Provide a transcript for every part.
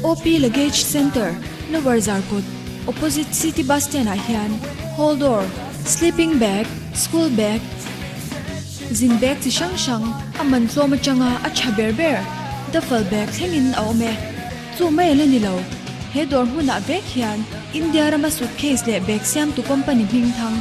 OP Luggage Centre, Lower Zarkawt, opposite City Bus Stand ah hian hall door, sleeping bag, school bag, zin bag chi hrang hrang a man tlawm atanga a tha ber ber duffel bag thlengin a awm e. Chu mai a la ni lo, he dawr hmunah vek hian India rama suitcase leh bag siamtu company hming thang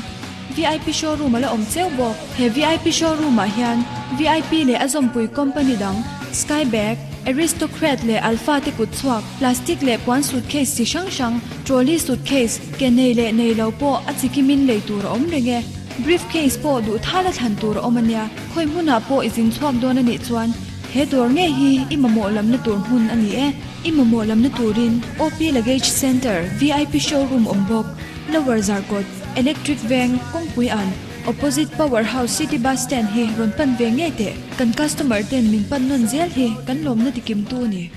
VIP showroom a la awm cheu bawk. He VIP showroom ah hian VIP leh a zawmpui company dang Skybag, Aristocrat leh Alpha te kut chhuak plastic leh puan suitcase chi hrang hrang, trolley suitcase, ke nei leh nei lo pawh a chi kimin lei tur a awm reng e. Briefcase pawh duh thal a thlan tur a awm a nia. Khawi hmunah pawh i zin chhuak dawn a nih chuan he dawr ngei hi i mamawh lamna tur hmun a ni e. I mamawh lamna turin OP Luggage Centre VIP showroom awm bawk, Lower Zarkawt, Electric Veng, kawngpui an, Opposite Power House City Bus Stand hi rawn pan ve ngei teh. Kan customer ten min pan nawn zel hi kan lawmna tikimtu a ni.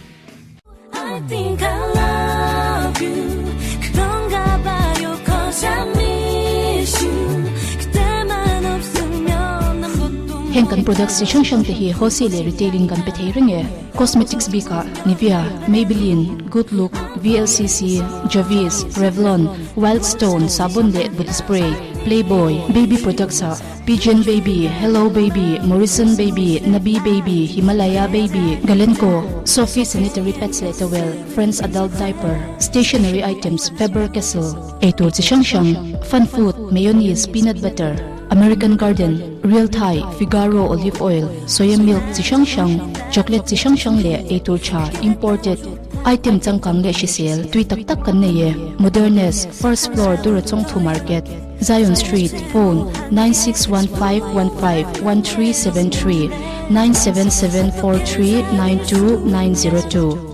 Heng kan products chi hrang hrang te hi wholesale leh retailing kan pe thei reng e. Cosmetics bikah Nivea, Maybelline, Good Look, VLCC, Javis, Revlon, Wild Stone, sabun leh body spray, Playboy, baby products ah Pigeon Baby, Hello Baby, Morrison Baby, Nabi Baby, Himalaya Baby, Galenco, Sophie sanitary pads leh towel, Friends adult diaper, stationery items, Faber Castell, eitur chi hrang hrang, fun food, mayonnaise, peanut butter, American Garden, Real Thai, Figaro olive oil, soya milk chi hrang hrang, chocolate chi hrang hrang leh eitur tha, imported, item changkang leh hrisel tui tak tak kan nei e. Modernes, first floor Durachawngthu Market, Zion Street, phone, 9615151373, 9774392902.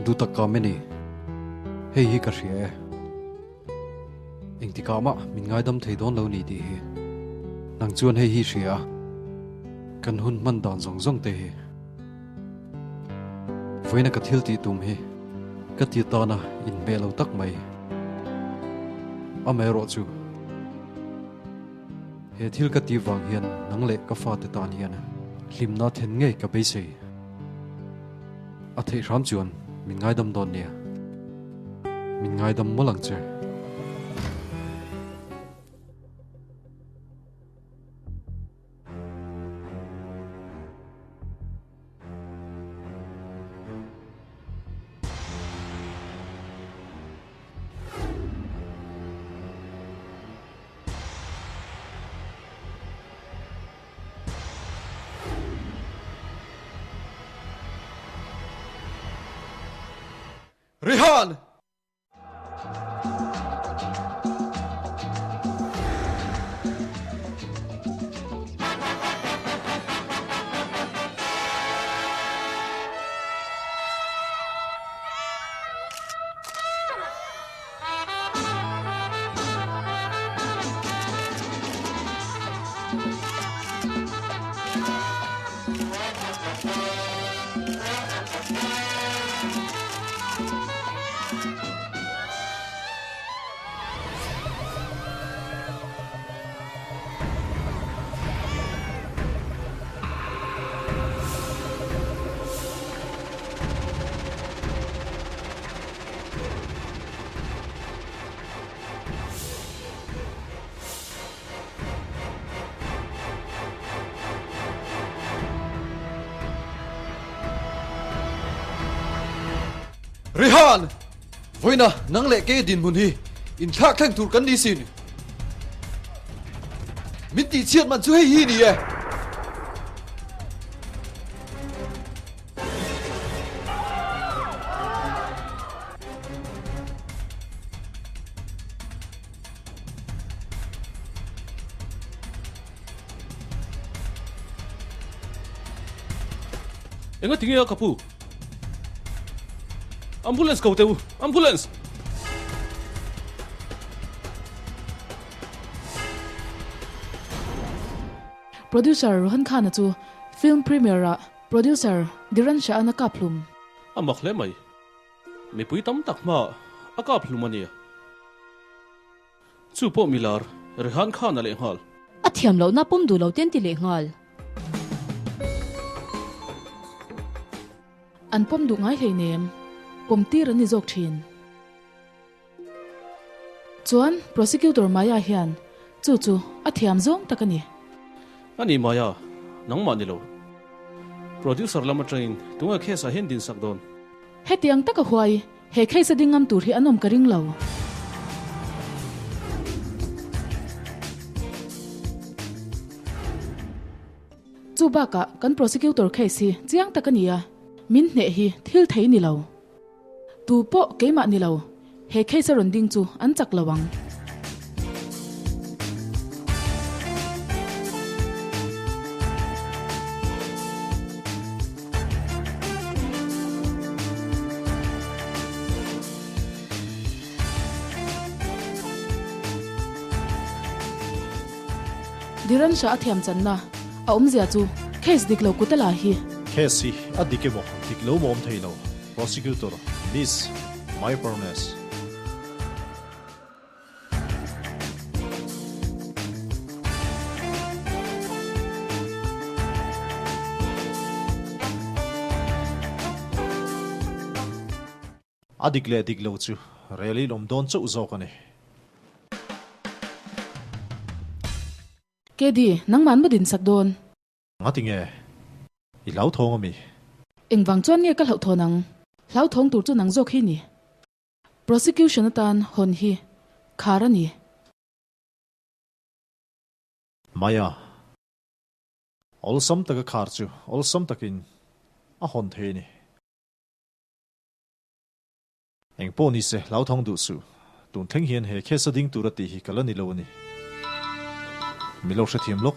Dutak ka meni. Hei hi ka hria e. Engtikah mah min ngaidam thei dawn lo ni tih hi. Nang chuan hei hi hria a. Kan hun hman dan zawng zawng te hi. Vawiina ka thil tih tum hi ka ti tana inhmeh lo tak mai. Amaherawh chu he thil ka tih vang hian nang leh ka fate tan hian hlimna then ngei ka beisei. A theih hram chuan min ngaidam dawn nia. Min ngaidam mawlh ang che. Rihan! Rihan! Vawiina nang leh kei dinhmun hi inthlak thleng tur kan ni sin. Min tihchhiat man chu hei hi ni e. Enga tinge a ka pu? Ambulance ko teh u! Ambulance! Producer Rohan Khan-a chu film premiere-ah producer Dhiren Shah-a'n a kap hlum. A mak hle mai. Mipui tam tak hmaah a kap hlum a nia. Chu pawh milar Rehan Khan a leh nghal. A thiam lohna pawm duh lo ten ti leh nghal. An pawm duh ngai hlei nem, pawm tir an ni zawk thin. Chuan Prosecutor Maya hian chu chu a thiam zawng tak a ni. A ni Maya, nangmah ni lo. Producer lam atangin tunge case ah hian dinsak dawn? Hetiang taka huai He case a ding ngam tur hi an awm ka ring lo. Chu bakah kan prosecutor case hi chiang tak a ni a, min hneh hi thil thei ni lo. Tu pawh keimah ni lo, he case a rawn ding chu an chak lo ang. Diransha a thiam channa a awmzia chu case dik lo kut a la hi. Case hi a dik emaw dik lo maw awm thei lo, Prosecutor Miss Myparnes. A dik leh dik lo chu rel in awm dawn chauh zawk a ni. KD, nangman maw dinsak dawn? Ngati nge? I hlauthawng a mi? Engvang chuan nge ka hlauhthawn ang? Hlauthawng tur chu nang zawk hi ni. Prosecution atan hawn hi khar a ni. Maya, awlsam taka khar chu awlsam takin a hawn thei a ni. Eng pawh ni se hlauthawng duh suh. Tun thleng hian he case a ding tur a tih hi ka la ni lo a ni. Mi lo hrethiam lawk.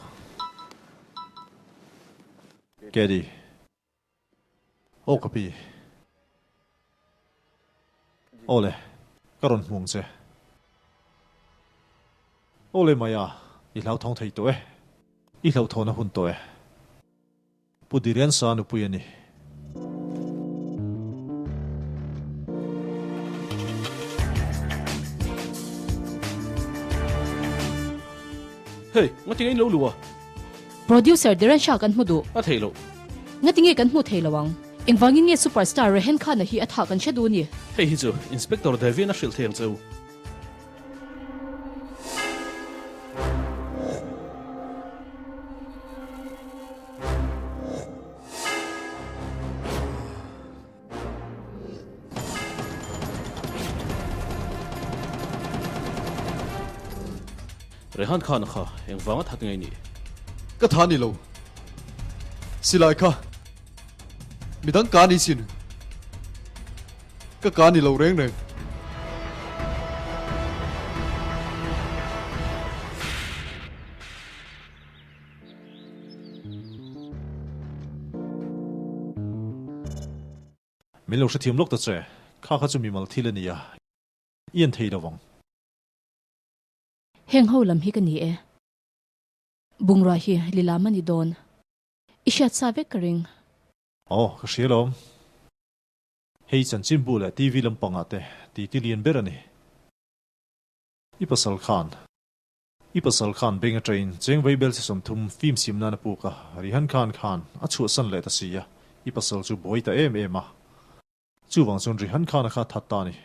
Caddy. Aw ka pi. Aw le, ka rawn hmu ang che. Aw le Maya, i hlauthawng thei tawh e. I hlauhthawn a hun tawh e. Pu Diriansa nupui a ni. Hey, ngatinge in lo luh a? Producer Diransha kan hmu duh. A theih loh. Ngatinge kan hmu thei lo ang? Engvangin nge superstar Rehen Khan-a hi a thah kan hre duh ni? Hei hi chu Inspector Devian a hrilh thei ang che u. Rehan Khan-a kha engvanga that ngei ni? Ka tha ni lo. Silai kha midang ka ni sin. Ka ka ni lo reng reng. Min lo hrethiam lawk ta che, kha kha chu mimal thil a nia, i en thei lo vang. Heng ho lam hi ka ni e. Bungrua hi lilam a ni dawn. I hriat sa vek ka ring. Aw, ka hria lawm. Hei chanchinbu leh TV lampangah te titi lian ber a ni. I pasal khan I pasal khan beng aṭain cheng vei bel chi 30 fim sim nan a puk a, Rihan Khan khan a chhuahsan leh ta si a, i pasal chu buai ta em em a. Chuvang chuan Rihan Khan a kha that ta a ni.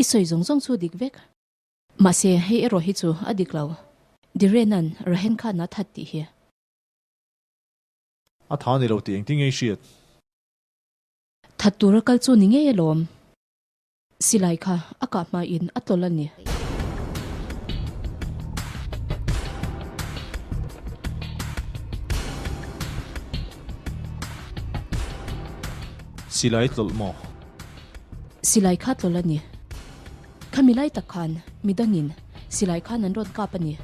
I sawi zawng zawng chu dik vek. Mahse, hei erawh hi chu a dik lo. Direna'n Rahen Khan a that tih hi. A tha ni lo tih engtin nge i hriat? That tura kal chu ni ngei alawm. Silai kha a kah hmain a tlawlh a ni. Silai tlawlh maw? Silai kha tlawlh a ni. Khami lai tak khan midangin silai khan an rawn kap a ni.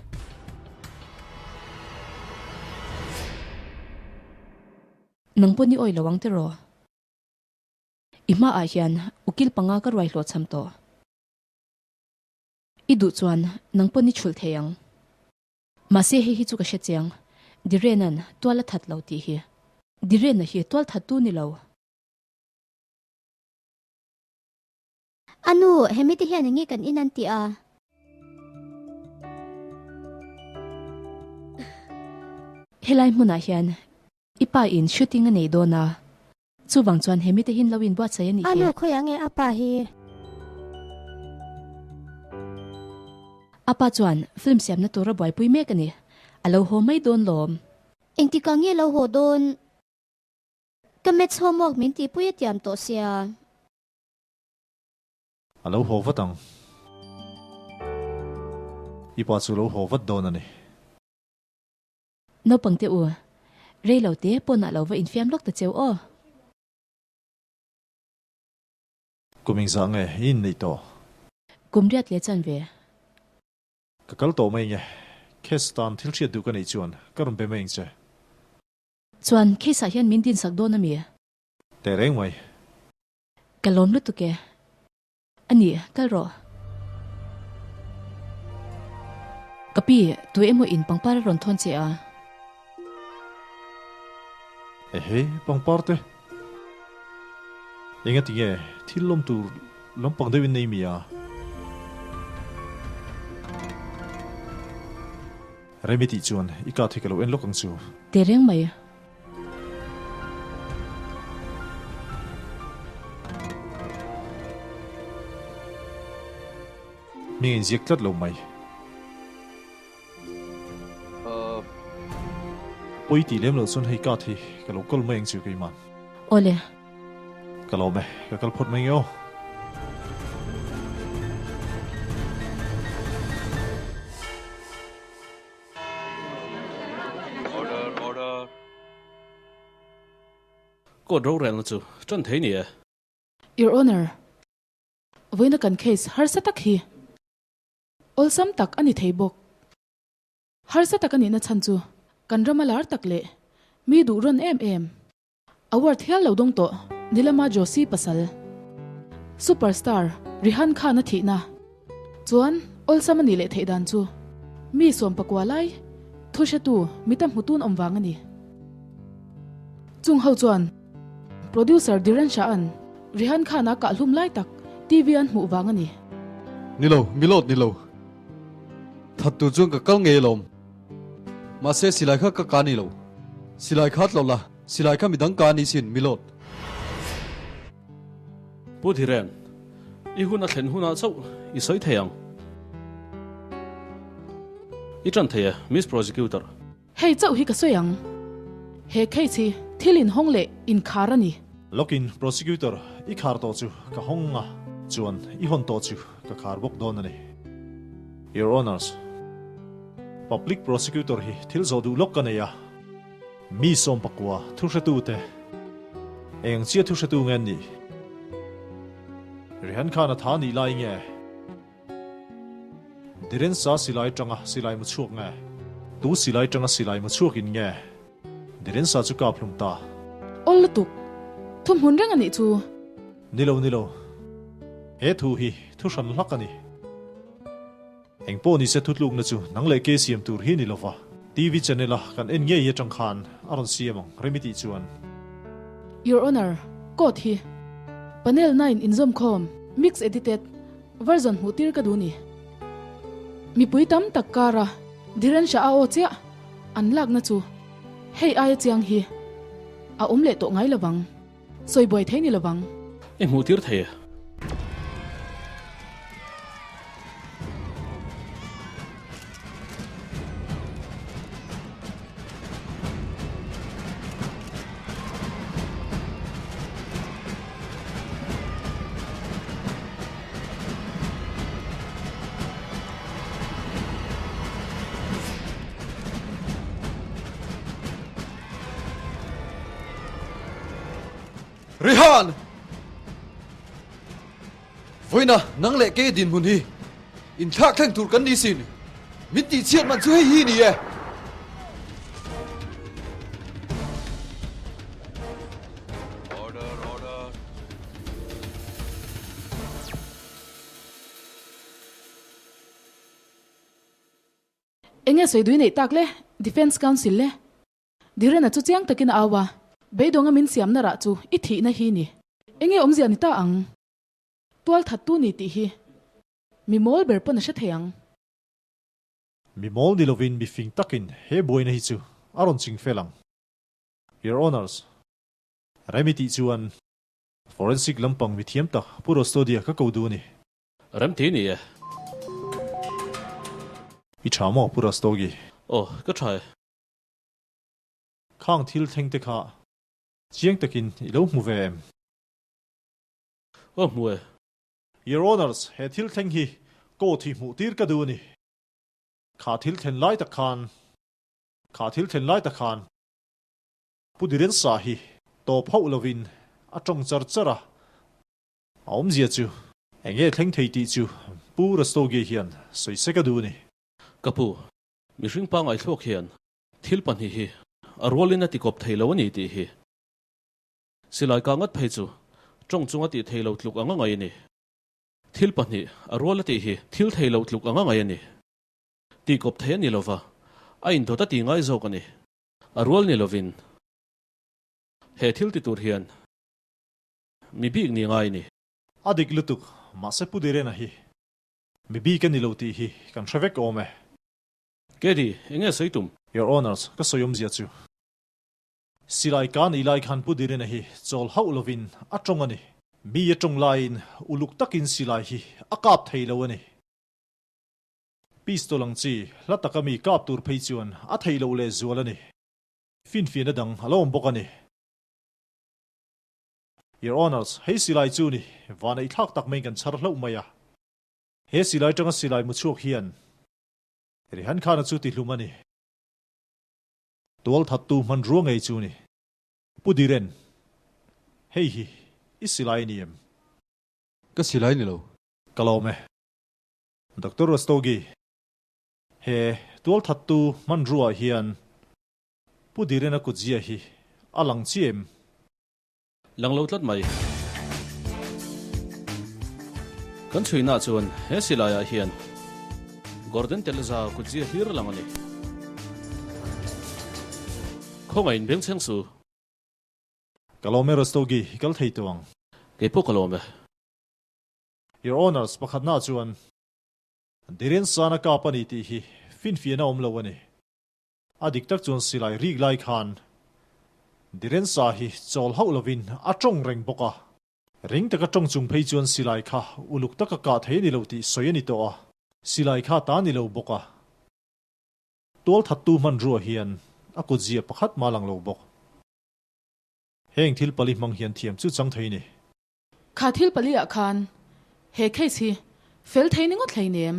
Nang pawn i awih lo ang tiraw? I hmaah hian ukil panga ka ruai hlawhchham tawh. I duh chuan nang pawn i chhulh thei ang. Mahse hei hi chu ka hre chiang, Direna'n tual a that lo tih hi. Direna hi tual that tu ni lo. A nu, hemi te hian enge kan in an ti a? Helai hmunah hian i pa in shooting a nei dawn a, chuvang chuan hemi te hin lo in buatsaih a nih hi. A nu, khawiah nge a pa hi? A pa chuan film siamna tura buaipui mek a ni. A lo haw mai dawn lawm. Engtikah nge lo haw dawn? Ka maths homework min tihpui a tiam tawh sia. A lo haw vat ang. I pa chu lo haw vat dawn a ni. Naupang te u, rei lo te pawnah lo va infiam lawk ta cheu aw. Kum engzah nge i inneih tawh? Kum riat leh chan ve. Ka kal tawh mai nge. Case tan thil hriat duh ka neih chuan ka rawn be mai ang che. Chuan case ah hian min dinsak dawn a mi? Teh reng mai. Ka lawm lutuk e. A ni, kal rawh. Ka pi, tu emaw in pangpar a rawn thawn che a? Ehe, pangpar te. Engati nge thil lawm tur lampang deuhin nei mi a? Remi tih chuan i kat hi ka lo en lawk ang chu. Teh reng mai. Hming inziak tlat lo mai. Pawi tih lem loh chuan hei kat hi ka lo kawl mai ang chu keimah. Awle. Ka lawm e, ka kal phawt mai nge aw. Order, order. Court rorelna chu tan thei ni e. Your Honour, vawiina kan case harsa tak hi awlsam tak a ni thei bawk. Harsa tak a nihna chhan chu kan rama lar tak leh mi duh rawn em em. Award hial lo dawng tawh Nilama Joshi pasal superstar Rihan Khan a thihna chuan awlsam a nih leh theih dan chu mi sawmpakua lai thu hretu mita hmutun awm vang a ni. Chung ho chuan producer Dhiren Shah-a'n Rihan Khan-a kahhlum lai tak TV an hmuh vang a ni. Ni lo, milawt ni lo. That tur chuan ka kal ngei alawm. Mahse silai kha ka ka ni lo. Silai kha tlawh la, silai kha midang ka ni sin, Milord. Pu Dhiren, i hun a thlen hunah chauh i sawi thei ang. I ṭan thei e, Miss Prosecutor. Hei chauh hi ka sawi ang. He case hi thil inhawng leh inkhar a ni. Lawkin Prosecutor, i khar tawh chu ka hawng a, chuan i hawn tawh chu ka khar bawk dawn a ni. Your Honours, Public Prosecutor hi thil zawh duh lawk ka nei a, mi sawmpakua thuhretute eng chia thuhretu nge an nih? Rihan khan a tha nih lai nge? Dirensa silai tanga silai mu chhuak nge? Tu silai tanga silai mu chhuakin nge Dirensa chu kap hlum ta? Awl lutuk, thuhmun reng a nih chu. Ni lo, ni lo. He thu hi thu hran hlak a ni. Eng pawh nise thutlukna chu nang leh ke siam tur hi ni lova, TV channel a kan en ngei atang khan a rawn siam ang remi tih chuan. Your Honour, Court hi Panel 9 inzawmkhawm, mix edited, version hmuh tir ka duh ni. Mipui tam tak kara Dhiren Shah a aw chiah an lakna chu hei aia chiang hi a awm leh tawh ngai lovang. Sawi buai thei ni lovang. I hmuh tir thei e. Rihan! Vawiina nang leh kei dinhmun hi inthlak thleng tur kan ni sin. Min tihchhiat man chu hei hi ni e. Enge sawi dui neih tak le? Defence Council le? Dhiren-a chu chiang takin a au a, Beidawnga min siamna rah chu i thihna hi ni. Enge awmzia ni ta ang? Tual thattu ni tih hi mi mawl ber pawn a hre thei ang. Mi mawl ni lovin mi fing takin he buaina hi chu a rawn ching fel ang. Your Honours, Remi tih chuan Forensic lampang mi thiam tak Pu Rostodia ka ko duh a ni. Remti ni e. I tha maw Pu Rastogi? Aw, ka tha e. Khang thil thleng te kha chiang takin i lo hmu ve em? Aw hmu e. Your Honours, he thil thleng hi court hi hmuh tir ka duh a ni. Kha thil thlen lai tak khan, kha thil thlen lai tak khan Pu Dirensa hi tawp hauh lovin a tawng char char a. A awmzia chu eng nge thleng thei tih chu Pu Rastogi hian sawi sek a duh a ni. Ka pu, mihring pangngai thluak hian thil pahnih hi a rualin a tikawp thei lo a ni tih hi silai kah ngat phei chu tawng chunga tih thei lo tluk anga ngai a ni. Thil pahnih a rual a tih hi thil thei lo tluk anga ngai a ni. Tihkawp thei a ni lova, a indawt a ti ngai zawk a ni. A rual ni lovin he thil ti tur hian Mi bik ni ngai ni. A dik lutuk, mahse Pu Direna hi mi bik a ni lo tih hi kan hre vek awm e. Kedi, eng nge sawi tum? Your Honours, ka sawi awmzia chu. Silai ka nei lai khan Pu Direna hi chawl hauh lovin a tawng a ni. Mi a tawng laiin uluk takin silai hi a kap thei lo a ni. Pistol ang chi hla taka mi kap tur phei chuan a theih loh lehzual a ni. Finfiahna dang a lo awm bawk a ni. Your Honours, hei silai chu ni, van eihthlak tak maiin kan chhar hlauh mai a. He silai tanga silai mu chhuak hian Rehan Khan-a chu tihlum a ni. Tual thattu hmanrua ngei chu ni. Pu Diren, hei hi i silai a ni em? Ka silai ni lo. Ka lawm e. Doctor Rastogi, he tual thattu hmanrua hian Pu Diren-a kutzia hi a lang chiah em? Lang lo tlat mai. Kan chhuina chuan he silaiah hian Gordon Teleza kutzia hlir a lang a ni. Khawngaih in bengchheng su. Ka lawm e Rastogi, i kal thei tawh ang. Kei pawh ka lawm e. Your Honours, pakhatna chuan Dhiren Sana kap a ni tih hi finfiahna awm lo a ni. A dik tak chuan silai rik lai khan Dirensa hi chawl hauh lovin a tawng reng bawk a. Ring taka tawng chung phei chuan silai kha uluk taka kah thei a ni lo tih sawi a ni tawh a, silai kha ta a ni lo bawk a. Tual thattu hmanrua hian a kutzia pakhat mah lang lo bawk. Heng thil pali hmang hian thiam chu chang thei ni. Kha thil pali ah khan he case hi fel thei ni ngawt hleinem.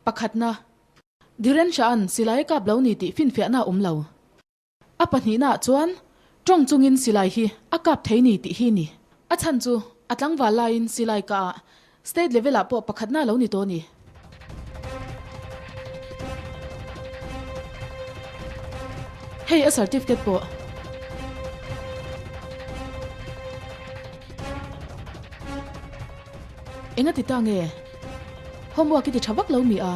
Pakhatna, Dhiren Shah-a'n silai a kap lo ni tih finfiahna a awm lo. A pahnihnaah chuan tawng chungin silai hi a kap thei ni tih hi ni. A chhan chu a tlangval laiin silai kahah state level-ah pawh pakhatna a lo ni tawh a ni. Hei a certificate pawh. Enga ti ta nge? Homework i ti tha vak lo mi a?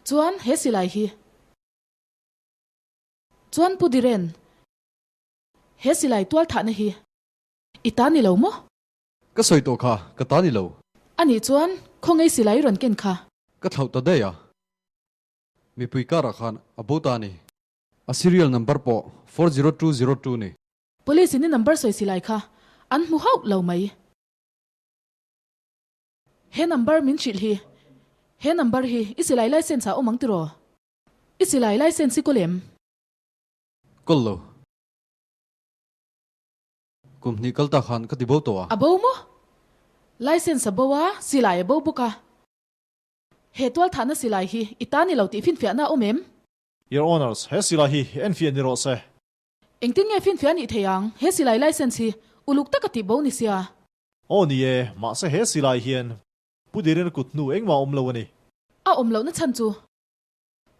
Chuan he silai hi. Chuan Pu Diren, he silai tual thahna hi i ta ni lo maw? Ka sawi tawh kha, ka ta ni lo. Anih chuan khawngaih silai rawn ken kha. Ka thlauh ta daih a. Mipui karah khan a bo ta a ni. A serial number pawh 40202 ni. Police in i number sawi silai kha an hmu hauh lo mai. He number min hrilh hi, he number hi i silai license ah awm ang tiraw? I silai license hi kawl em? Kawl lo. Kum hnih kal ta khan ka ti bo tawh a. A bo maw? License a bo a, silai a bo bawk a. He tualthahna silai hi i ta ni lo tih finfiahna a awm em? Your Honours, he silai hi enfiah ni rawh se. Engtin nge finfiah nih thei ang? He silai license hi uluk taka tih bo ni sia. Aw ni e, mahse he silai hian Pu Dirin a kut hnu engmah a awm lo a ni. A awm lohna chhan chu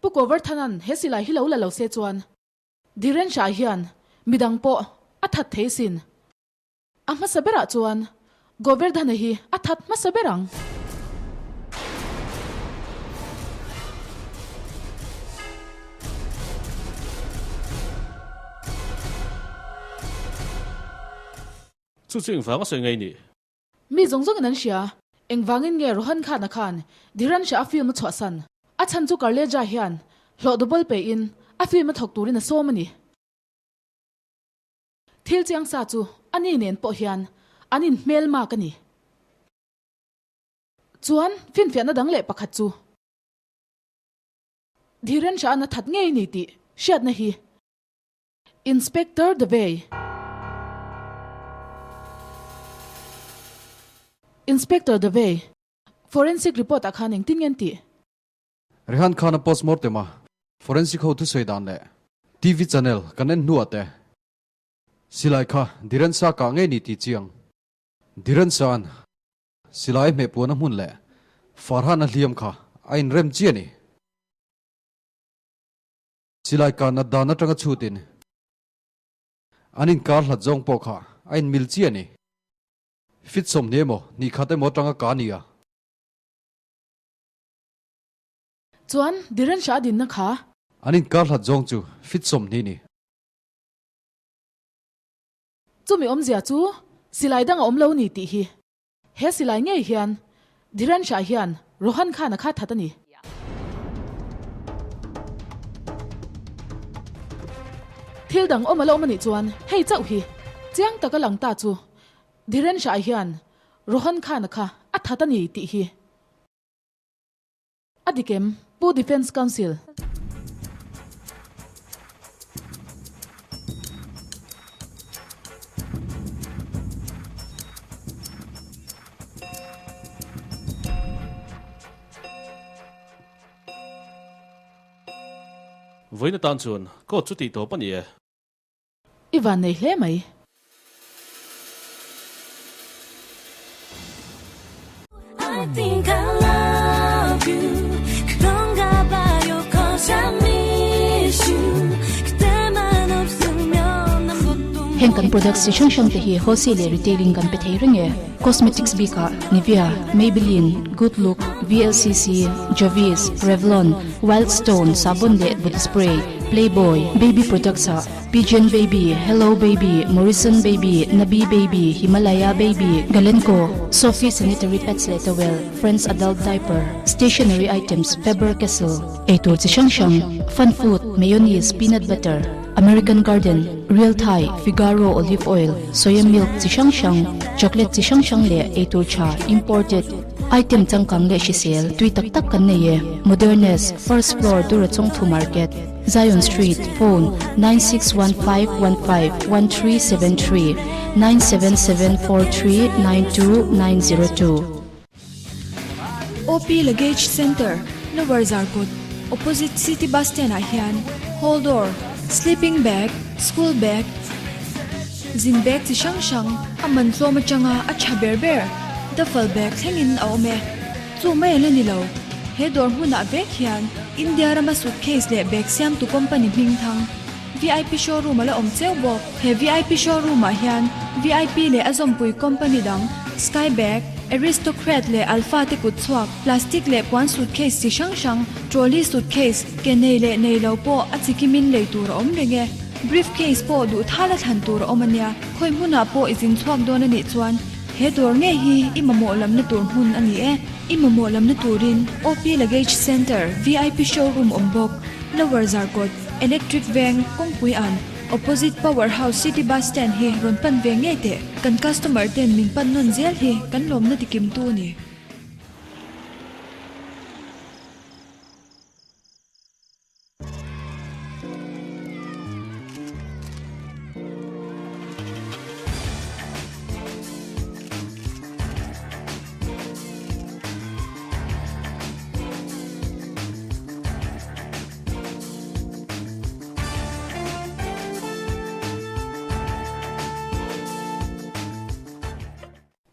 Pu Govardhanan he silai hi lo la lo se chuan. Dhiren Shah hian midang pawh a that thei sin. A hmasa berah chuan Goverdhana hi a that hmasa ber ang. Chu chu engvang a sawi ngei ni? Mi zawng zawngin an hria. Engvangin nge Rohan Khan-a khan Dhiran Shah-a film a chhuahsan? A chhan chu Karleja hian hlawh double pein a film a thawk turin a sawm a ni. Thil chiang sa chu a ni nen pawh hian an inhmel mak a ni. Chuan finfiahna dang leh pakhat chu Dhiran Shah-an a that ngei ni tih hriatna hi Inspector Dave Inspector Dave Forensic report ah khan engtin nge an tih? Rehan Khan-a postmortem a forensic ho thusawi dan leh TV channel kan en hnuah te silai kha Dhiren Shah kah ngei ni tih chiang. Dhiren Shah-an silai hmeh puan a hmun leh Farhan-a hliam kha a inrem chiah a ni. Silai kan a dan atanga chhutin an inkar hlat zawng pawh kha a inmil chiah a ni. Fit 20 emaw hnih khat emaw atanga ka ni a. Chuan Dhiren Shah dinna kha. An inkar hlat zawng chu fit 20 ni. Chumi awmzia chu silai dang a awm lo ni tih hi. He silai ngei hian Dhiren Shah hian Rohan Khan-a kha that a ni. Thil dang awm a la awm a nih chuan hei chauh hi chiang taka lang ta chu Dhiren Shah hian Rohan Khan-a kha a that a ni tih hi a dik em, Pu Defence Council? Vawiin atan chuan court chu tih tawp a ni e. I van nei hle mai. Heng kan products chi hrang hrang te hi wholesale leh retailing kan pe thei reng e. Cosmetics bikah Nivea, Maybelline, Good Look, VLCC, Javis, Revlon, Wild Stone sabun leh body spray, Playboy, baby products ah Pigeon Baby, Hello Baby, Morrison Baby, Nabi Baby, Himalaya Baby, Galenco, Sophie Sanitary Pads leh Towel, Friends Adult Diaper, Stationery Items, Faber Castell, eitur chi hrang hrang, Fun Food, Mayonnaise, Peanut Butter, American Garden, Real Thai, Figaro Olive Oil, Soya Milk chi hrang hrang, Chocolate chi hrang hrang leh eitur tha, Imported, Item changkang leh hrisel tui tak tak kan nei e, Modernes, First Floor, Durachawngthu Market. Zion Street, Phone, 9615151373, 9774392902. OP Luggage Centre, Lower Zarkawt, Opposite City Bus Stand ah hian Hall Door, Sleeping Bag, School Bag, Zin bag chi hrang hrang a man tlawm atanga a tha ber ber duffel bag thlengin a awm e. Chu mai a la ni lo. He dawr hmunah vek hian India rama suitcase leh bag siamtu company hming thang VIP showroom a la awm cheu bawk. He VIP showroom ah hian VIP leh a zawmpui company dang Skybag, Aristocrat leh Alpha te kut chhuak plastic leh puan suitcase chi hrang hrang, trolley suitcase, ke nei leh nei lo pawh a chikimin lei tur a awm reng e. Briefcase pawh duh thal a thlan tur a awm a nia. Khawi hmunah pawh i zin chhuak dawn a nih chuan he dawr ngei hi i mamawh lamna tur hmun a ni e. I mamawh lamna turin OP Luggage Centre VIP Showroom awm bawk. Lower Zarkawt, Electric Veng, Kawngpui an, Opposite Power House City Bus Stand hi rawn pan ve ngei teh. Kan customer ten min pan nawn zel hi kan lawmna tikimtu a ni.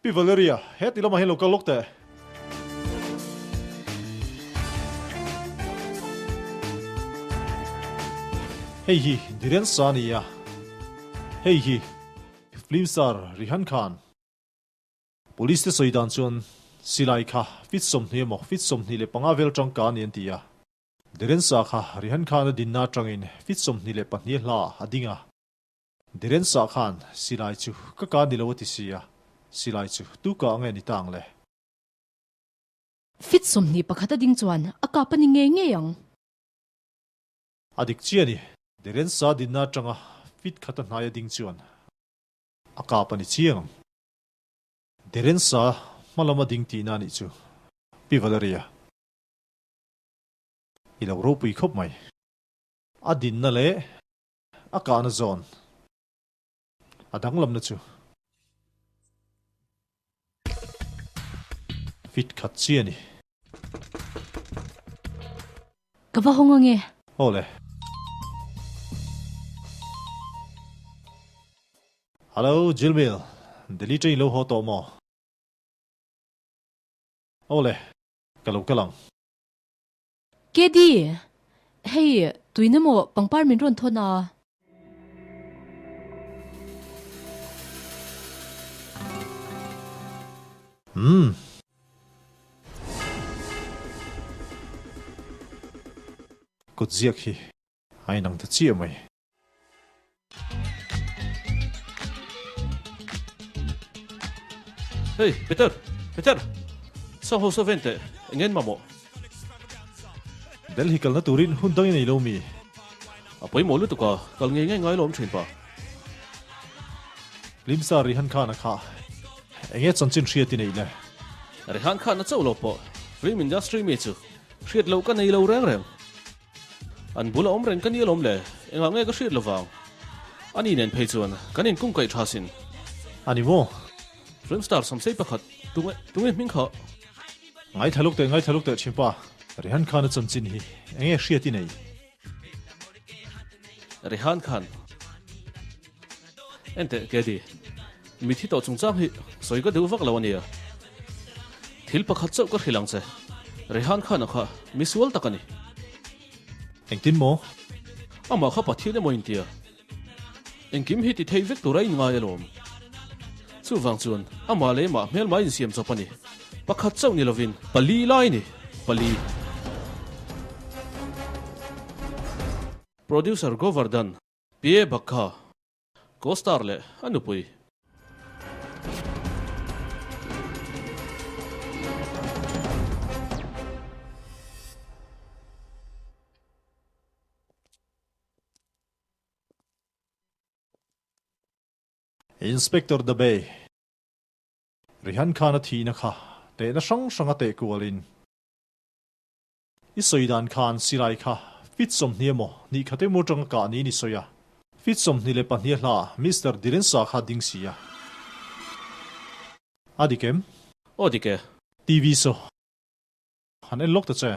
Pi Valeria, heti lamah hian lo kal lawk teh. Hei hi Dhiren Shah a ni a, hei hi film star Rihan Khan. Police te sawi dan chuan silai kha feet 20 emaw feet 25 vel tangka a ni an ti a. Dhiren Shah kha Rihan Khan a dinna atangin feet 22 hla a ding a. Dhiren Shah khan silai chu ka ka ni lo a ti si a, silai chu tu ka ang e ni ta ang le? Feet 21 a ding chuan a kap a ni ngei ngei ang. A dik chiah a ni. Dhiren Shah dinna atanga feet khat a hnai a ding chuan a kap a ni chiang ang. Dhiren Shah hma lama ding tihna a nih chu Pi Valeria. I lo ropui khawp mai. A dinna leh a kahna zawn a danglamna chu fit khat chi a ni. Ka va hawng ange. Aw le. Hello Jilmil, Delhi train lo haw tawh maw? Aw le, ka lo kal ang. Kedi, hei tuina maw pangpar min rawn thawn a? Umm. Kut ziak hi a inang ta chiah mai. Hey, Peter! Peter! Saw ho saw ven teh, eng en mamawh? Delhi kalna turin hun dang i nei lo mi? A pawimawh lutuk a, kal ngei ngei ngai lawm thin pa. Limsa Rihan Khan a kha enge chanchin hriat i neih le? Rihan Khan a chauh lo pawh film industry mi chu hriat loh ka nei lo reng reng. An bula awm reng ka ni alawm le, engah nge ka hriat lovang? Ani nen phei chuan kan inkung kaih tha sin. A ni maw? Film star samsei pakhat, tunge, tunge hming kha? Ngaithla luk teh, ngaithla luk teh thinpa, Rehan Khan a chanchin hi enge hriat i nei? Rehan Khan. Enteh, Kedi, mithi tawh chungchang hi sawi ka duh vak lo a nia. Thil pakhat chauh ka hrilh ang che, Rehan Khan-a kha mi sual tak a ni. Engtin maw? Amah kha Pathian emaw intia. Engkim hi ti thei vek tur a inngai alawm. Chuvang chuan amah leh amah hmelma insiam chawp a ni. Pakhat chauh ni lovin pali lai a ni, pali. Producer Govardhan PA Bakha, co-star leh a nupui. Inspector Dabei, Rihan Khan a thihna kha tehna hrang hranga teh kualin I sawi dan khan silai kha feet 20 emaw hnih khat emaw atanga kah niin i sawi a, feet 22 hla Mister Dirensa kha ding si a. A dik em? Aw dik e. TV saw han en lawk ta che.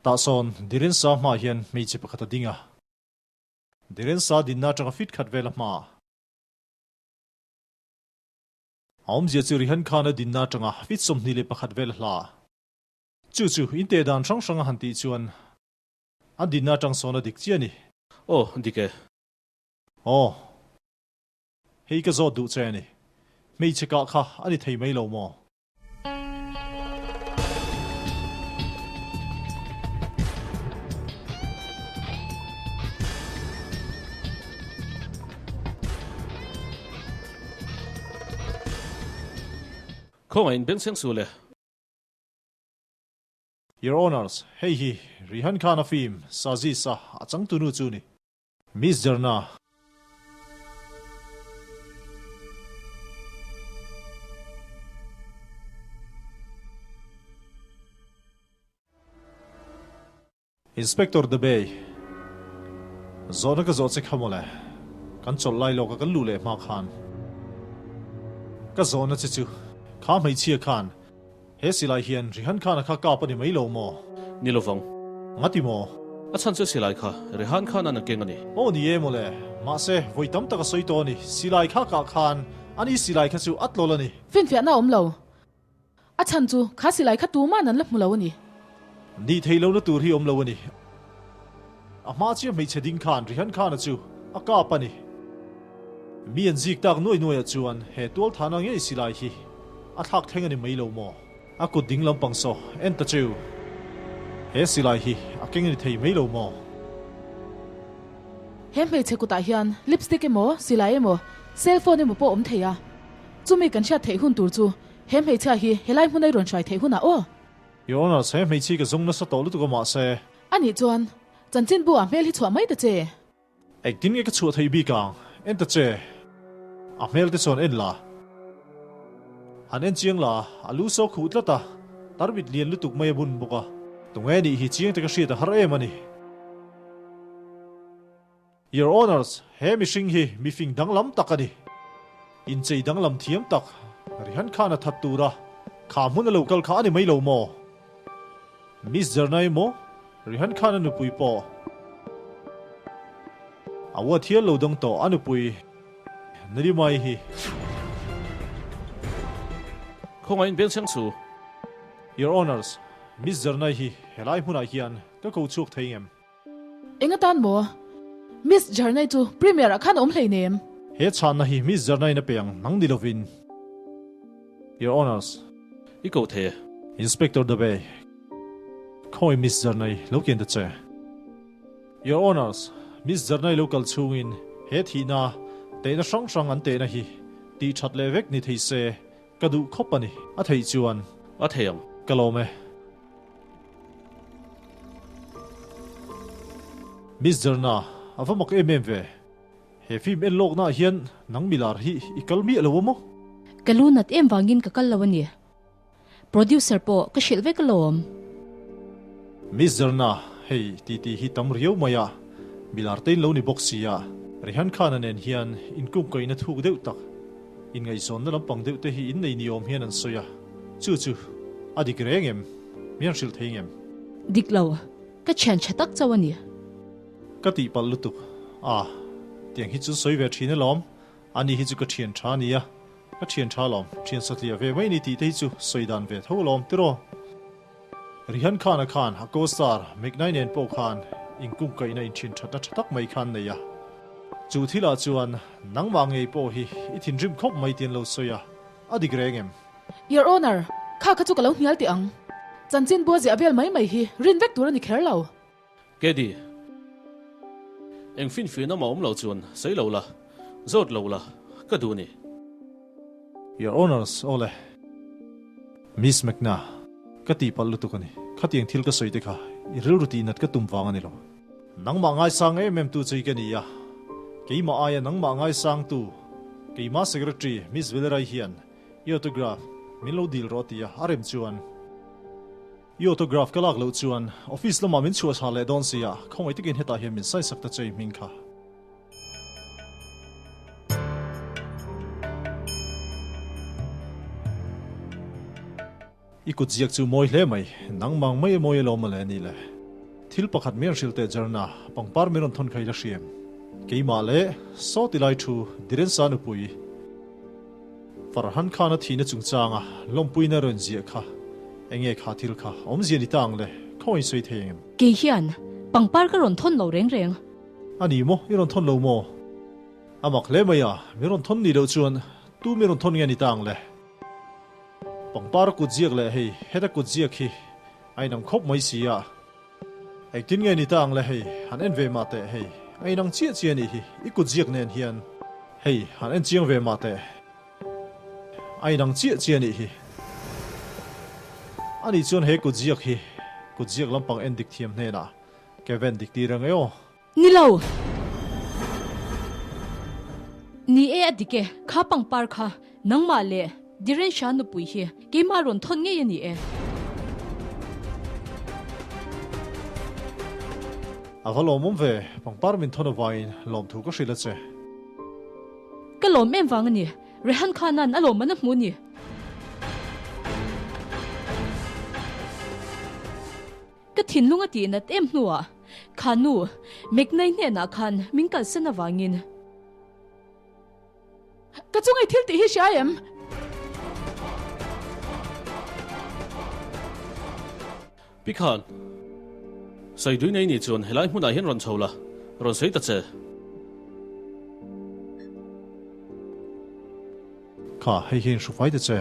Tah sawn Dirensa hmaah hian hmeichhe pakhat a ding a. Dirensa dinna atanga feet khat vel a hmaah. A awmzia chu Rihan Khan a dinna atanga feet 21 vel a hla. Chu chu in teh dan hrang hrang a han tih chuan a dinna atang sawn a dik chiah a ni. Aw, dik e. Aw, hei ka zawt duh che a ni. Hmeichhe kah kha a ni thei mai lo maw? Khawngaih in bengchheng su le. Your Honours, hei hi Rihan Khan a film Sazis a a changtunu chu ni. Miss Jarna. Inspector Debey, Zawhna ka zawh che kha mawle, kan chawlh lai lawka kan luh leh hma khan ka zawhna che chu kha hmeichhia khan he silai hian Rihan Khan-a kha kap a ni mai lo maw? Ni lovang. Ngati maw? A chhan chu silai kha Rihan Khan-a'n a keng a ni. Aw ni e mawle, mahse vawi tam tak a sawi tawh a ni, silai kha kah khan ani silai kha chu a tlawl a ni. Finfiahna a awm lo. A chhan chu kha silai kha tuman an la hmu lo a ni. Nih theih lohna tur hi awm lo a ni. A hma chiah hmeichhe ding khan Rihan Khan-a chu a kap a ni. Mi an zik tak nuai nuaiah chuan he tualthahna ngei silai hi a thlak thleng a ni mai lo maw? A kut ding lampang saw en ta cheu. He silai hi a keng a ni thei mai lo maw? He hmeichhe kutah hian lipstick emaw, silai emaw, cell phone emaw pawh awm thei a. Chumi kan hriat theih hun tur chu he hmeichhia hi helai hmuna i rawn hruai theih hunah aw. Your Honour, he hmeichhi ka zawng nasa tawh lutuk a mahse. Anih chuan chanchinbu ah hmel hi chhuah mai ta che. Engtin nge ka chhuah theih bik ang? En ta che. A hmel te chuan en la. Han en chiang la, a lu saw khuh tlat a, tarmit lian lutuk mai a bun bawk a. Tunge nih hi chiang te ka hriat a har em a ni. Your Honours, he mihring hi mifing danglam tak a ni. Inchei danglam thiam tak, Rihan Khan a that tur a, kha hmun a lo kal kha a ni mai lo maw? Miss Zarnai maw? Rihan Khan a nupui pawh a uat hial lo dawng tawh a nupui Nalimai hi. Khawngaih beng chheng chu. Your Honours, Miss Zarnai hi helai hmunah hian ka ko chhuak thei ngem? Eng atan maw? Miss Zarnai chu Premier ah khan a awm hleinem. He chhanna hi Miss Zarnai-in a pe ang nang ni lovin. Your Honours. I ko thei e. Inspector Dave, khawi Miss Zarnai lo kian ta che. Your Honours, Miss Zarnai lo kal chhungin he thihna tehna hrang hrang an tehna hi tih that leh vek ni thei se ka duh khawp a ni. A theih chuan. A thei ang. Ka lawm e. Miss Zarna, a va mak em em ve. He film en lawkna ah hian nang milar hi i kal miah lo a maw? Ka lu nat em vangin ka kal lo a ni. Producer pawh ka hrilh vek alawm. Miss Zarna, hei titi hi tam riau mai a, milar te in lo ni bawk si a. Rehan Khan-a nen hian inkungkaihna thuk deuh tak, inngaihzawnna lampang deuh te hi innei ni awm hian an sawi a, chu chu a dik reng em? Mi an hrilh thei ngem? Dik lo, ka thian tha tak chauh a ni. Ka tihpalh lutuk a, tiang hi chu sawi ve thin alawm, ani hi chu ka thian tha ania, ka thian tha alawm, thian satliah ve mai ni tih te hi chu sawi dan ve tho alawm tiraw. Rihan Khan-a khan a co-star Megnai nen pawh khan inkungkaihna inthian thatna tha tak mai khan nei a, chu thilah chuan nangmah ngei pawh hi i thinrim khawp mai ti an lo sawi a, a dik reng em? Your Honour, kha kha chu ka lo hnial teh ang. Chanchin bua ziah vel mai mai hi rin vek tur a ni kher lo. Kedi, eng finfin amah awm lo chuan sawi lo la, zawt lo la, ka duh ni. Your Honours, aw le. Miss McNa, ka tihpalh lutuk a ni. Khatiang thil ka sawi te kha i rilru tihnat ka tum vang a ni lo. Nangmah ngaisang em em tu chei ka ni a, keimah aia nangmah ngaisang tu keimah Secretary Miss Velerai hian i autograph min lo dil rawh tia a rem chuan I autograph ka lak loh chuan office lamah min chhuah chhah leh dawn sia, khawngaih takin hetah hian min sign sak ta che i hming kha. I kut ziak chu mawi hle mai, nangmang mai a mawi alawm mawle ni le. Thil pakhat min rawn hrilh teh Jarna, pangpar min rawn thawn kha i la hriam. Keimah leh saw ti lai thu Dirensa nupui. Farhan khan a thihna chungchanga lawmpuina rawn ziah kha enge kha thil kha awmzia ni ta ang le, khawngaih sawi thei engem? Kei hian pangpar ka rawn thawn lo reng reng. A ni maw, i rawn thawn lo maw? A mak hle mai a, min rawn thawn nih loh chuan tu min rawn thawn nge ni ta ang le? Pangpar kut ziak leh hei heta kut ziak hi a inang khawp mai si a. Engtin nge ni ta ang le hei, han en ve mah teh hei, a inang chiah chiah anih hi, i kut ziak nen hian. Hei, han en chiang ve mah teh, a inang chiah chiah anih hi. Anih chuan he kut ziak hi kut ziak lampang en dik thiam hnenah Kevin dik tir ang e aw. Ni lo. Ni e a dik e, kha pangpar kha nangmah leh Dirensha nupui hi keimah rawn thawn ngei a ni e. A va lawmawm ve, pangpar min thawn avangin lawmthu ka hrilh a che. Ka lawm em vang a ni, Rehan Khan-a'n a lawmman a hmu a ni. Ka thinlung a tih nat em hnuah kha nu Megnai hnenah khan min kalsan avangin. Ka chungai thil tih hi hria em? Pi Khan, Sawi nei ni chuan helai hmunah hian rawn chho la, rawn sawi ta che. Kha, hei hian hrufai ta che.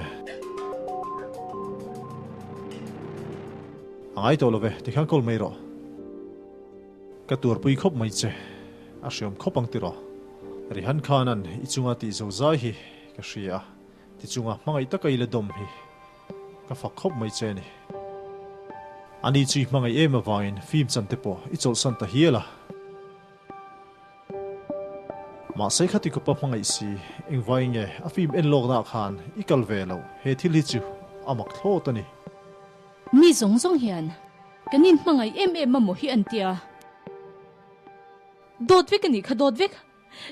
A ngai tawh lo ve, tikhian kawl mai rawh. Ka tuarpui khawp mai che, a hriawm khawp ang tiraw. Rihan Khan-a'n i chunga tih zo zai hi ka hria a, ti chunga hmangaih taka i la dawm hi ka fak khawp mai che a ni. Ani chu i hmangaih em avangin film chan te pawh i chawlhsan ta hial a. Mahse khati khawpa hmangaih si, engvai nge a film en lawknaah khan i kal ve loh, he thil hi chu a mak thlawt a ni. Mi zawng zawng hian kan inhmangaih em em amaw hi an tia. Dawt vek a nih kha dawt vek.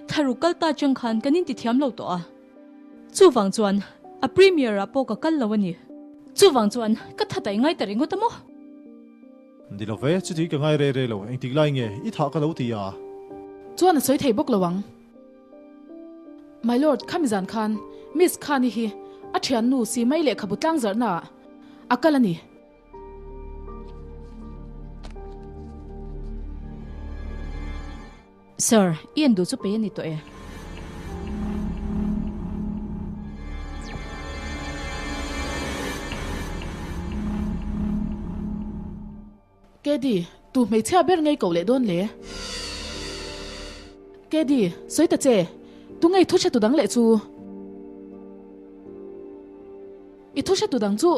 Thlaruk kal ta chang khan kan inti thiam lo tawh a. Chuvang chuan a premiere ah pawh ka kal lo a ni. Chuvang chuan ka tha taih ngai ta ringawt a maw? Ni lo ve, chuti ka ngai re re lo, engtik lai nge i thah ka lo ti a? Chuan a sawi thei bawk lo ang. My lord, khami zan khan Miss Khani hi a thiannu Simai lehkhabu tlangzarhna ah a kal a ni. Sir, i en duh chu pei a ni tawh e. Kedi, tu hmeichhia ber ngei koh leh dawn le? Kedi, sawi ta che, tu ngei thu hre tu dang leh chu? I thu hre tu dang chu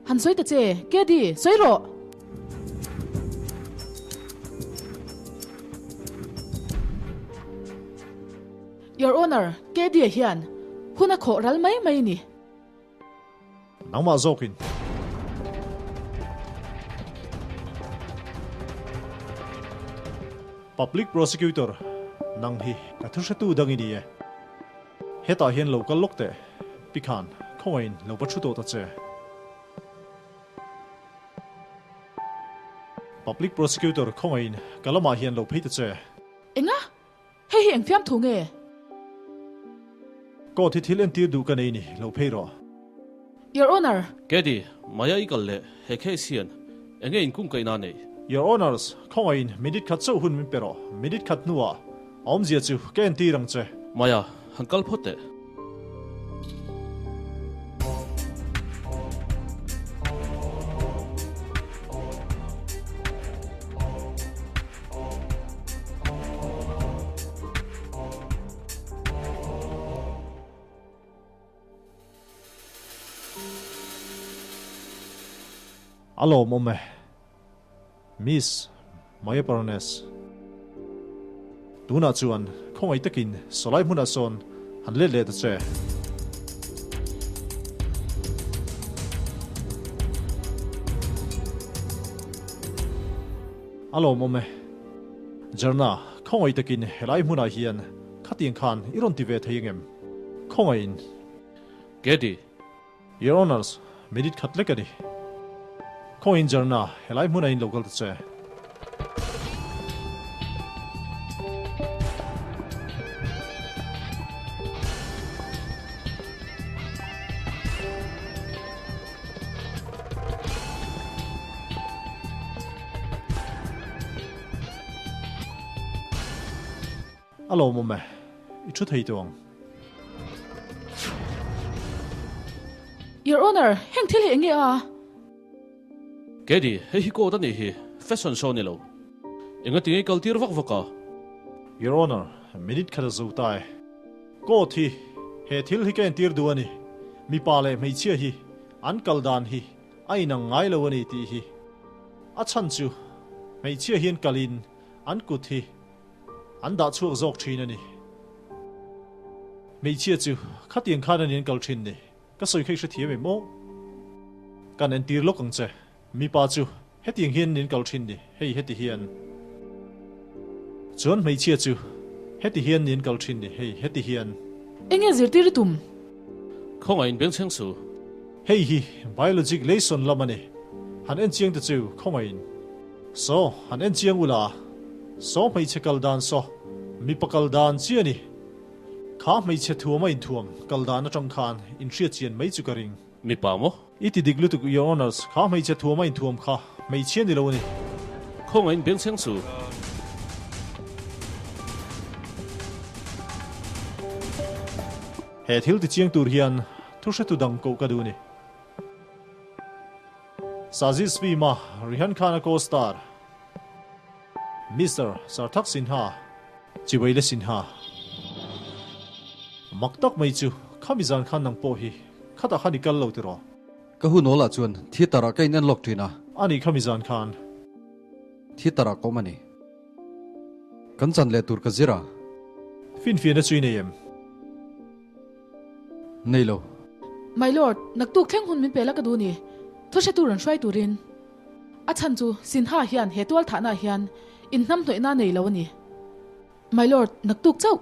han sawi ta che, Kedi, sawi rawh! Your Honour, Kedi-a hian hun a khawh ral mai mai a ni. Nangmah zawkin. Public Prosecutor, nang hi ka thu hretu dang i ni e. Hetah hian lo kal lawk teh, pi khan khawngaihin lo va thu tawh ta che. Public Prosecutor khawngaihin ka lamah hian lo phei ta che. Enga? Hei hi eng fiamthu nge? Court hi thil entir duh ka nei ni, lo phei rawh. Your Honour! Kedi, Maya i kal leh he case hian enge inkungkaihna nei? Your Honours, khawngaihin minute khat chauh hun min pe rawh. Minute khat hnuah a awmzia chu ka entir ang che. Maya, han kal phawt teh. A lawmawm e. Miss Maya Parnes. Tunah chuan khawngaih takin sawlai hmunah sawn han let leh ta che. A lawmawm e. Jarna, khawngaih takin helai hmunah hian khatiang khan i rawn ti ve thei angem? Khawngaihin. Kedi. Your Honours, minute khat lek a ni. Khawngaihin Jarna, helai hmunah in lo kal ta che. A lawmawm e, i thu thei tawh ang. Your Honour, heng thil hi eng nge a? Kedi, hei hi court a nih hi, fashion show ni lo. Engati nge i kal tir vak vak a? Your Honour, minute khat a zo ta e. Court hi, he thil hi ka entir duh a ni. Mipa leh hmeichhia hi an kal dan hi a inang ngai lo a ni tih hi. A chhan chu hmeichhia hian kalin an kut hi an dah chhuak zawk thin a ni. Hmeichhia chu khatiang khan a ni an kal thin ni. Ka sawi kha i hrethiam em aw? Kan entir lawk ang che. Mipa chu hetiang hian nin kal thin ni, hei heti hian. Chuan hmeichhia chu heti hian nin kal thin ni, hei heti hian. Enge zirtir i tum? Khawngaihin bengchheng su. Hei hi biologic lesson lam a ni. Han en chiang te chu khawngaihin. Saw, han en chiang ula. Saw hmeichhe kal dan saw, mipa kal dan chi a ni. Kha hmeichhe thuam a inthuam kal dan atang khan inhriat chian mai chu ka ring. Mipa maw? I ti dik lutuk Your Honours, kha hmeichhe thuam a inthuam kha hmeichhia ni lo a ni. Khawngaihin bengchheng chu. He thil tichiang tur hian thu hretu dang koh ka duh a ni. Sajid Fima, Rihan Khan-a co-star, Mister Sarthak Sinha, Chiweile Sinha. Mak tak mai chu khami zan khan nang pawh hi khatah khan i kal lo tiraw? Ka hun awlah chuan theatre ah ka in en lawk thin a. Ani khami zan khan. Theatre ah ka awm a ni. Kan chan leh tur ka zir a. Finfiahna chu i nei em? Nei lo. My lord, naktuk thleng hun min pe la ka duh ni. Thu hre tur an hruai turin. A chhan chu Sinha hian he tual thahna ah hian inhnamhnawihna nei lo a ni. My lord, naktuk chauh.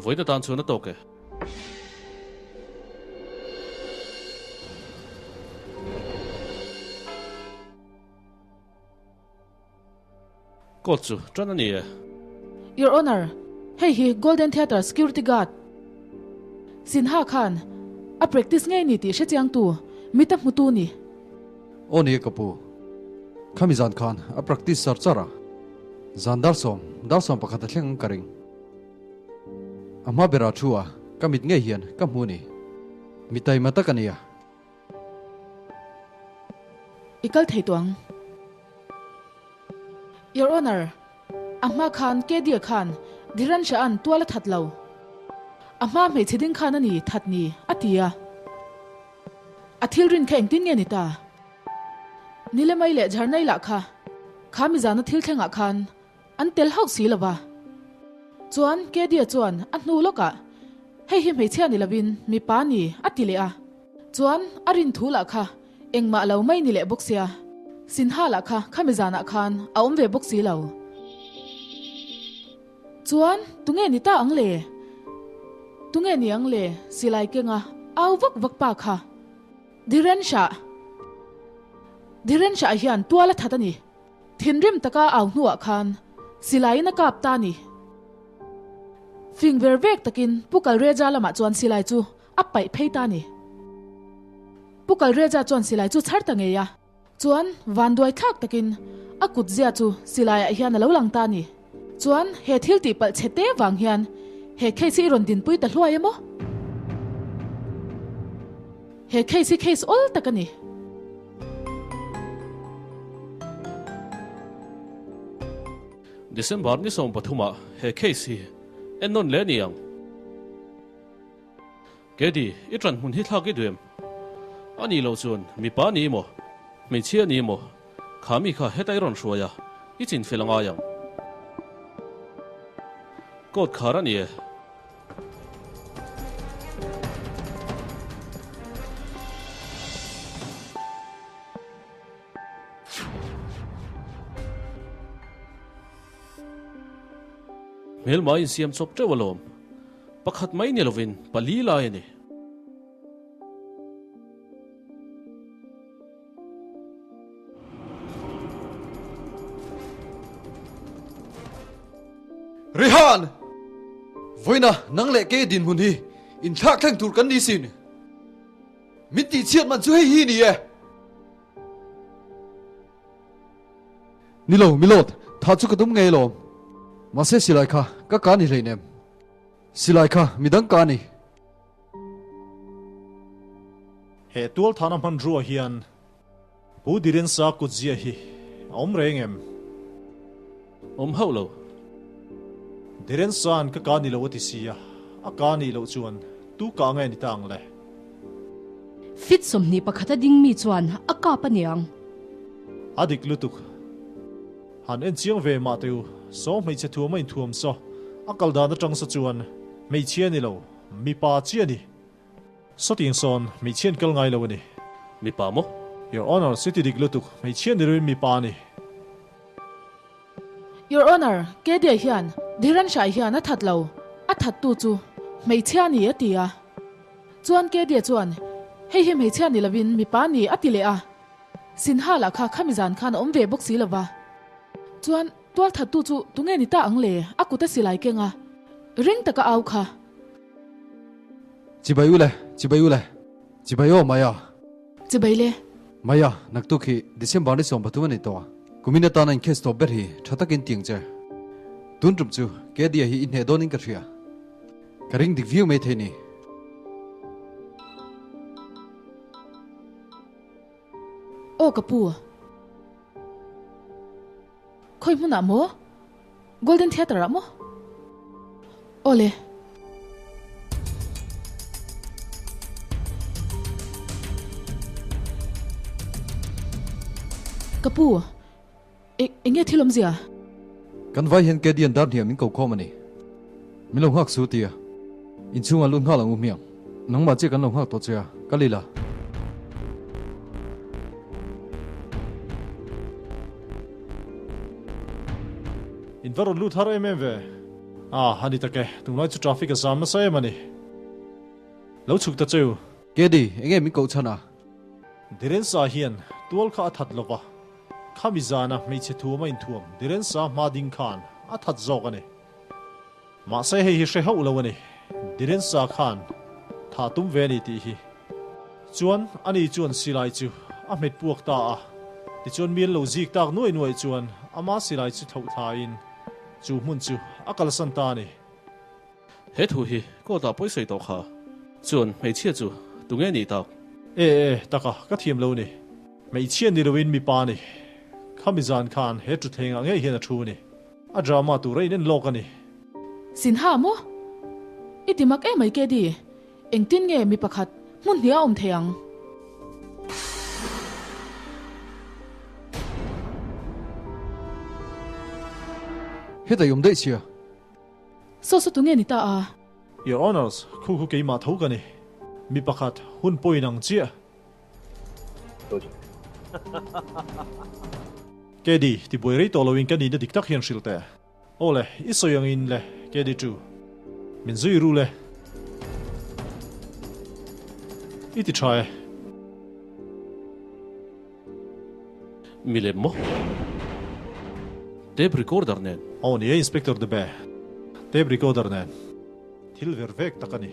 Vawiin atan chuan a tawk e. Court chu tan a ni e. Your Honour, hei hi Golden Theatre security guard Sinha khan a practice ngei ni tih hrechiangtu mita hmutu ni. Aw ni e ka pu. Khami zan khan a practice char char a. Zan dar 11 a thleng ang ka ring. A hma berah thu a, ka mit ngei hian ka hmu ni. Mi taima tak a nia. I kal thei tawh ang. Your Honour, a hma khan Kedia khan Dhiran Shah-a'n tual a that lo. A hma hmeichhe ding khan a ni that ni, a ti a. A thil rin kha engtin nge ni ta? Nilemai leh Jharnai lah kha kha mizana thil thlengah khan an tel hauh si lo va. Chuan Kedia chuan a hnu lawkah, Hei hi hmeichhia ni lovin mipa ni, a ti leh a. Chuan a rin thu lah kha engmah lo mai ni leh bawk sia, Sinha lah kha khami zanah khan a awm ve bawk si lo. Chuan tunge ni ta ang le? Tunge ni ang le silai kenga au vak vak pa kha? Dhiren Shah Dhiren Shah hian tual a that a ni. Thinrim taka au hnuah khan silaiin a kap ta a ni. Fing ver vek takin Pu Kalreja lamah chuan silai chu a paih phei ta a ni. Pu Kalreja chuan silai chu chhar ta ngei a. Chuan vanduai thlak takin a kut zia chu silaiah hian a lo lang ta a ni. Chuan he thil tih palh chhe te vang hian he case hi i rawn dinpui ta hluai emaw? He case hi case awl tak a ni. December ni 13 ah he case hi en nawn leh a ni ang. Kedi, i ṭan hmun hi thlak i duh em? A nih loh chuan mipa a ni emaw, hmeichhia a ni emaw, kha mi kha heta i rawn hruai a, i chinfel a ngai ang. Court khar a ni e. Hmelma insiam chawp teuh alawm. Pakhat mai ni lovin pali lai a ni. Rihan! Vawiina nang leh kei dinhmun hi inthlak thleng tur kan ni sin. Min tihchhiat man chu hei hi ni e. Ni lo, Milord, tha chu ka tum ngei alawm. Mahse silai kha ka ka ni hleinem. Silai kha midang ka ni. He tualthana hmanrua hian Pu Dirensa kutzia hi a awm reng em? Awm hauh lo. Dirensa'n ka ka ni lo a ti si a, a ka nih loh chuan tu kah nge ni ta ang le? Fit 21 a ding mi chuan a kap a niang. A dik lutuk. Han en chiang ve mah teh u, saw hmeichhe thuam a inthuam saw, a kal dan atang saw chuan hmeichhia ni lo, mipa chi a ni. Sawtiang sawn hmeichhia an kal ngai lo a ni. Mipa maw? Your Honour, city dik lutuk, hmeichhia ni loin mipa a ni. Your Honour, Kedia hian Dhiran Shah hian a that lo, a thattu chu hmeichhia a ni a ti a. Chuan Kedia chuan hei hi hmeichhia ni lovin mipa a ni a ti leh a. Sinha lah kha khami zan khan a awm ve bawk si lova. Chuan tual thattu chu tunge ni ta ang le? A kut a silai keng a, ring taka au kha. Chibai u le, chibai u le, chibai aw Maya. Chibai le. Maya, naktuk hi December ni 13 a ni tawh a. Kumin atana in case tawp ber hi tha takin tiang che. Tun tum chu Kedia hi i hneh dawnin ka hria. Ka ring dik viau mai thei ni. Aw ka pu. Khawi hmunah maw? Golden Theatre ah maw? Aw le. Ka pu, eng nge thil awmzia? Kan vai hian Kedian dar hniam min ko khawm a ni. Min lo nghak su tia. Inchhungah lut nghal ang u hmiang. Nangmah chiah kan lo nghak tawh che a, kal ila. In va rawn lut har em em ve. Ah, a ni tak e, tunlai chu traffic a zam nasa em a ni. Lo chhuk ta cheu. Kedi, enge min koh chhan a? Dirensa hian tual kha a that lova, khami zana hmeichhe thuam a inthuam Dirensa hma ding khan a that zawk a ni. Mahse hei hi hre hauh lo a ni. Dirensa khan tha tum ve a ni tih hi. Chuan ani chuan silai chu a hmet puak ta a. Tichuan mi an lo zik tak nuai nuai chuan ama silai chu thlauh thlain chu hmun chu a kalsan ta a ni. He thu hi court ah pawi sawi tawh kha. Chuan hmeichhia chu tunge nih tak? E e, taka ka thiam lo ni. Hmeichhia ni loin mipa a ni. Khami zan khan he thutthleng ah ngei hian a thu a ni. A drama tur a inen lawk a ni. Sinha maw? I ti mak em mai Kedi, engtin nge mi pakhat hmun hnih a awm thei ang? Hetah i awm daih sia. Saw saw tunge ni ta a? Your Honours, khu khu keimah tho ka ni. Mi pakhat hun pawh inang chiah. Kedi, ti buai rei tawh loin ka nihna dik tak hian hrilh teh. Aw le, i sawi angin le, Kedi chu. Min zui ru le. I ti tha e. Mi lem maw? Tape recorder nen. Aw ni e Inspector Debe, tape recorder nen. Thil ver vek tak a ni.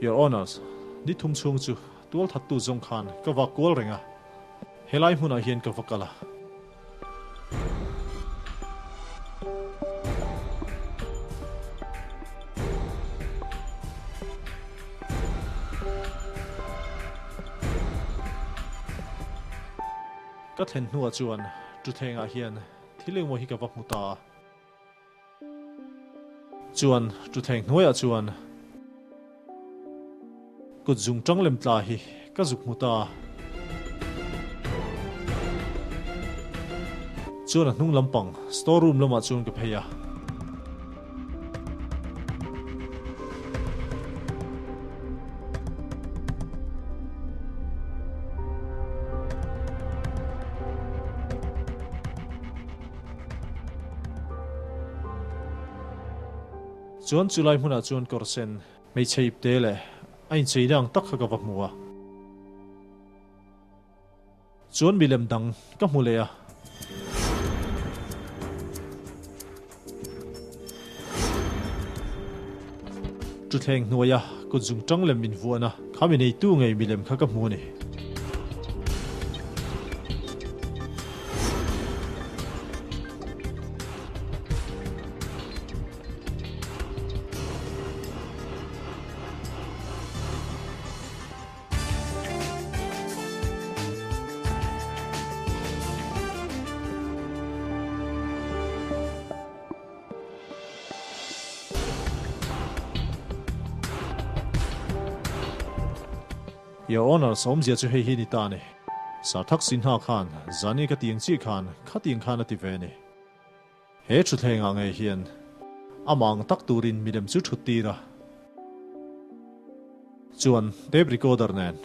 Your Honours, ni thum chhung chu tual thattu zawng khan ka vak kual reng a, helai hmunah hian ka va kal a. Ka thlen hnuah chuan thutthlengah hian thil engmaw hi ka va hmu ta a. Chuan thutthleng hnuaiah chuan kut zung tang lem tla hi ka zuk hmu ta a. Chuan a hnung lampang store room lamah chuan ka phei a. Chuan chulai hmunah chuan kawr sen hmeichhe ipte leh a incheina ang tak kha ka va hmu a. Chuan milem dang ka hmu leh a. Thuthleng hnuaia kut zung tang lem min vuan a, kha mi neitu ngei milem kha ka hmu a ni. Your Honour, sawmzia chu hei hi ni ta a ni. Sarthak Sinha khan zani ka tiang chiah khan khatiang khan a ti ve a ni. He thutthlengah ngei hian amah ang tak turin milem chu thut tir a. Chuan tape recorder nen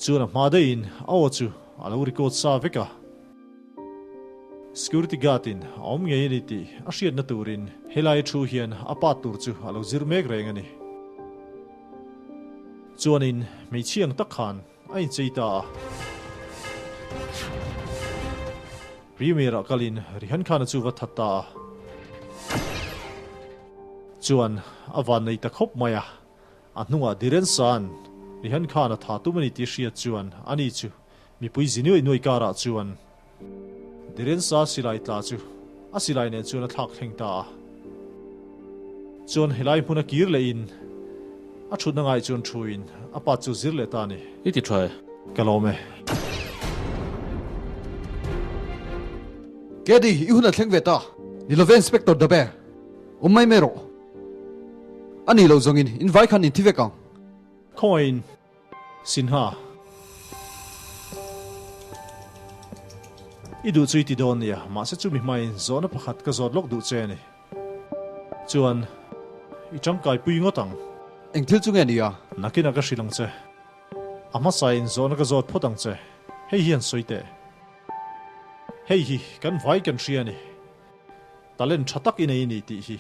chuan a hma daihin a aw chu a lo record sa vek a. Security guard in a awm ngei a ni tih a hriatna turin helai thu hian a pa tur chu a lo zir mek reng a ni. Chuanin hmeichhia ang tak khan a inchei ta a. Premier ah kalin Rihan Khan-a chu va that ta a. Chuan a van nei ta khawp mai a. A hnungah Dhiren San, Rihan Khan-a tha tum a ni tih hriat chuan ani chu mipui zi nuai nuai karah chuan. Dhirensa silai tla chu a silai nen chuan a thlak thleng ta a. Chuan helai hmuna kir lehin a thutna ngai chuan thuin a pa chu zir leh ta a ni. I ti tha e. Ka lawm e. Kedi, i hun a thleng ve ta. Ni love Inspector Dabe, awm mai mai rawh. A ni lo zawngin in vai khan in thi vek ang. Khawngain Sinha, I duh chu i ti dawn nia, mahse chumi hmain zawhna pakhat ka zawt lawk duh che a ni. Chuan, i tangkai pui ngawt ang. Eng thil chu nge nia? Nakinah ka hrilh ang che. A hmasain zawhna ka zawt phawt ang che. Hei hian sawi teh. Hei hi kan vai kan hria a ni. Talent tha tak i nei a ni tih hi.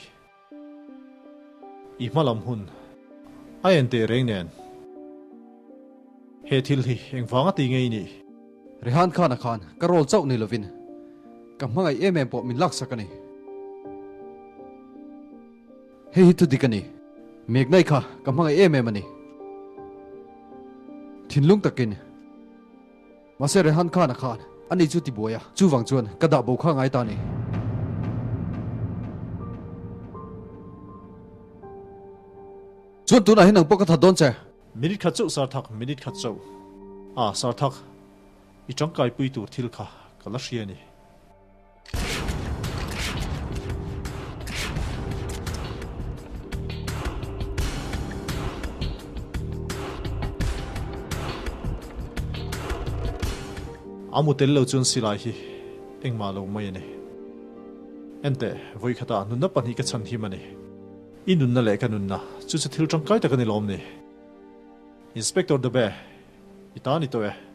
I hma lam hun a en teh reng nen he thil hi engvanga ti ngei nih? Rehan Khan-a khan ka role chauh ni lovin ka hmangaih em em pawh min laksak a ni. Hei hi thudik a ni. Megnai kha ka hmangaih em em a ni. Thinlung takin. Mahse Rehan Khan-a khan ani chu tibuai a, chuvang chuan ka dah bo kha ngai ta a ni. Chuan tunah hian nang pawh ka that dawn che. Minute khat chauh Sarthak, minute khat chauh. Ah, Sarthak, i tangkai pui tur thil kha ka la hria a ni. A mu tel lo chuan silai hi engmah lo mai a ni. Enteh, vawikhatah nunna pahnih ka chhan him a ni. I nunna leh ka nunna, chu chu thil tangkai tak a ni lawm ni? Inspector Dube, i ta ni tawh e.